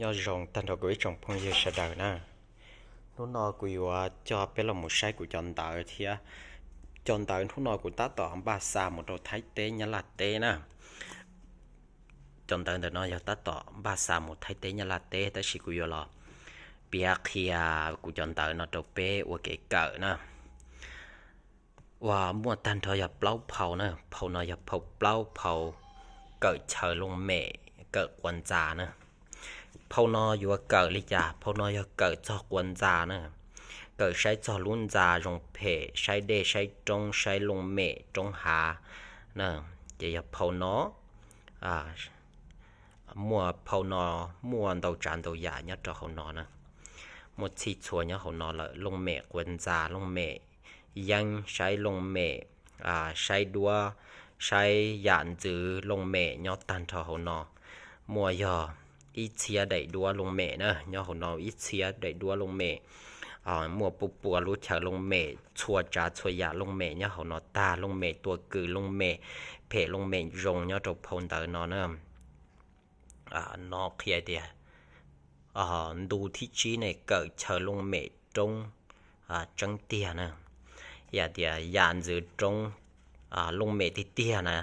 Nyob zoo tag nrho kuv ib tsoom phooj ywg sawv daws na. Hnub no kuv yuav coj peb los mus saib kuv cov ntawv thiab. Cov ntawv hnub no kuv tab tom npaj xa mus rau Thaib teb Nyab Laj teb na. Cov ntawv ntawm no yog tab tom npaj xa mus Thaib teb Nyab Laj teb, tab sis kuv yuav los piav qhia kuv cov ntawv no rau peb ua kev kawm na. Uas muaj tag nrho yog plaub phau na. Phau no yog phau plaub, phau kawm chaw looj mem, kawm quas ntxa na. Phau no yuav kawm li cas? Phau no yog kawm txog quas ntxa na, kawm saib txog lub ntxa zoo phem, saib dej saib roob, saib looj mem roob hav na. Ces yog phau no, muaj phau no, muaj ntau tsav ntau yam nyob rau hauv no na. Muaj txhij txhua nyob hauv no lawm, looj mem quas ntxa, looj mem yeeb, saib looj mem, saib duab, saib yam ntxwv looj mem nyob tag nrho hauv no. Muaj yog ib txhiab daim duab looj mem na, nyob hauv no ib txhiab daim duab looj mem. Muaj pua pua lub chaw looj mem, txhua tsav txhua yam looj mem nyob hauv no tag, looj mem tua kws, looj mem phem, looj mem zoo nyob rau phau ntawv no na. No qhia tias ntu thib tsib ne kawm chaw looj mem roob tseeb tiag na. Yam tias yam ntxwv roob, looj mem tiag tiag na,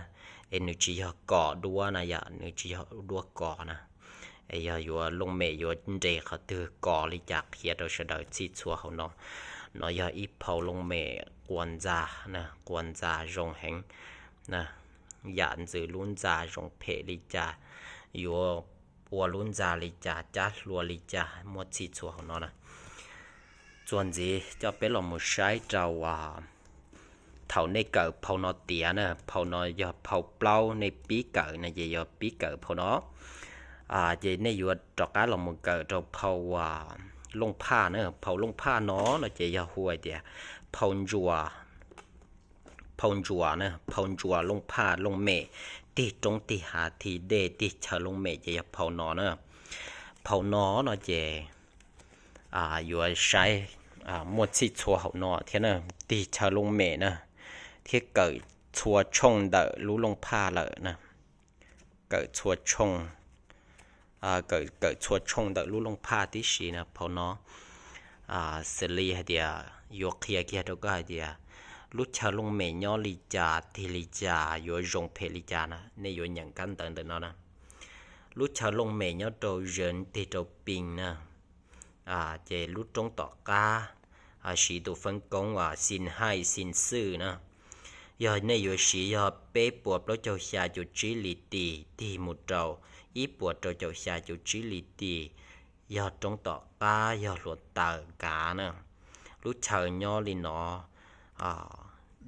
es nws tsis yog kos duab na, yam nws tsis yog duab kos na. Es yog yuav looj mem yuav nres qhov twg, kos li cas, qhia rau sawv daws txhij txhua hauv no. No yog ib phau looj mem quas ntxa na, quas ntxa zoo heev na. Yam ntxwv lub ntxa zoo phem li cas, yuav ua lub ntxa li cas, cab hlua li cas, muaj txhij txhua hauv no na. Txuas ntxiv coj peb los mus saib rau thaum nej kawm phau no tiav na, phau no yog phau plaub, nej pib kawm no ces yog pib kawm phau no. Ces nej yuav rov qab los mus kawm rau phau looj phaj na. Phau looj phaj no no ces yog hu hais tias phau ntsuas, phau ntsuas na, phau ntsuas looj phaj, looj mem tig roob tig hav, tig dej tig chaw looj mem ces yog phau no na. Phau no no ces yuav saib muaj txhij txhua hauv no thiab na, tig chaw looj mem na, thiab kawm txhua tshooj ntawm lub looj phaj lawm na. Kawm txhua tshooj, kawm txhua tshooj ntawm lub looj phaj tib si na. Phau no xws li hais tias yuav qhia kiag rau koj hais tias lub chaw looj mem nyob li cas, tig li cas, yuav zoo phem li cas na, nej yuav nyeem kab ntawv ntawm no na. Lub chaw looj mem nyob rau zev tig rau pis na, ces lub roob tom qab siv tus feeb koob uas xis haij xis xwj na. Yog nej yuav siv yog peb puas plaub caug xya cuv tsib li tis tig mus rau ib puas rau caum xya cuv tsib li tis, yog roob tom qab yog hluav taws kav na. Lub chaw nyob li no,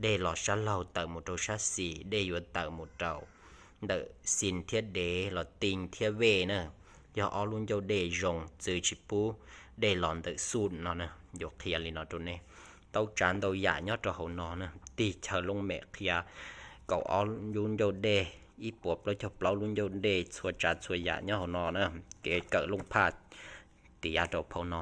dej los sab laug tawm mus rau sab xis, dej yuav tawm mus rau ntawm xis thiab dev los tis thiab vej na. Yog ob lub ncauj dej zoo, txwv tsis pub dej los ntawm xuj no na. Yuav qhia li no rau nej, ntau tsav ntau yam nyob rau hauv no na. Tig chaw looj mem qhia kaum ob lub ncauj dej, ib puas plaub caug plaub lub ncauj dej, txhua tsav txhua yam nyob hauv no na. Kev kawm looj phaj tiav rau phau no.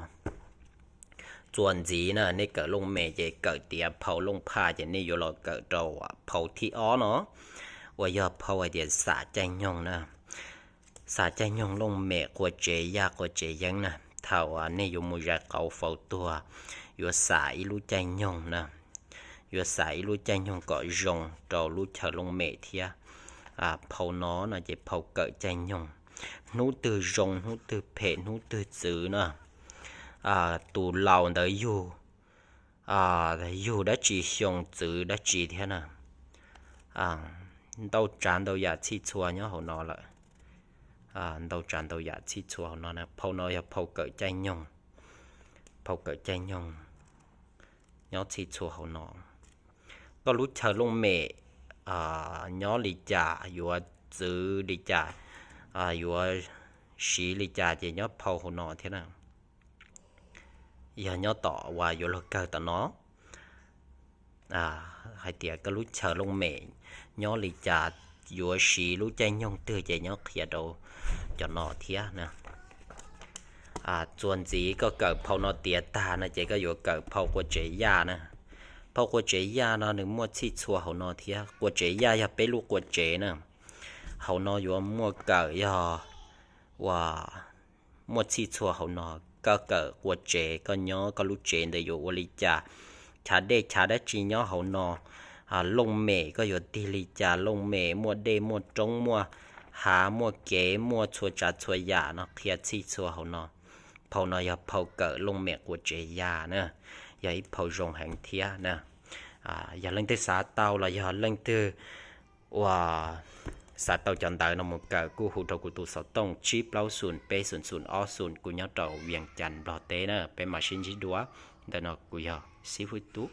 Txuas ntxiv na, nej kawm looj mem ces kawm tiav phau looj phaj ces nej yuav los kawm rau phau thib ob no, uas yog phau hais tias xam caij nyoog na. Xam caij nyoog looj mem qua tsev yaj qua tsev yeeb na. Thaum nej yuav mus zais qauv faus tuag, yuav xam ib lub caij nyoog na. Yuav xam ib lub caij nyoog kom zoo rau lub chaw looj mem thiab. Phau no no ces phau kawm caij nyoog, hnub twg zoo hnub twg phem hnub twg txwv na. Tus laus ntawd yug, yug dab tsi xyoo txwv dab tsi thiab na. Ntau tsav ntau yam txhij txhua nyob hauv no lawm. Ntau tsav ntau yam txhij txhua hauv no na. Phau no yog phau kawm caij nyoog, phau kawm caij nyoog nyob txhij txhua hauv no. Koj lub chaw looj mem nyob li cas, yuav txwv li cas, yuav siv li cas ces nyob phau hauv no thiab na. Yog nyob tom uas yuav luag kawg tom no, hais tias koj lub chaw looj mem nyob li cas, yuav siv lub caij nyoog twg ces nyob qhia rau cov no thiab na. Txuas ntxiv koj kawm phau no tiav tag no ces koj yuav kawm phau qua tsev yaj na. Phau qua tsev yaj no nws muaj txhij txhua hauv no thiab. Qua tsev yaj yog peb lub qua tsev na. Hauv no yuav muaj kawm yog uas muaj txhij txhua hauv no. Koj kawm qua tsev, koj nyob koj lub tsev ntawd yuav ua li cas, chav dej chav dab tsi nyob hauv no, looj mem koj yuav tig li cas, looj mem muaj dej muaj roob muaj hav muaj kev muaj txhua tsav txhua yam no qhia txhij txhua hauv no. Phau no yog phau kawm looj mem qua tsev ya na, yog ib phau zoo heev thiab na. Yog leej twg xav tau los yog leej twg uas xav tau cov ntawv no mus kawm kuj hu rau kuv tus xov tooj tsib plaub xoom peb xoom xoom ob xoom, kuv nyob rau Vias Cas Nplog teb na, peb mam sib ntsib dua. Ntawm no kuv yog Xib Fwb Tub.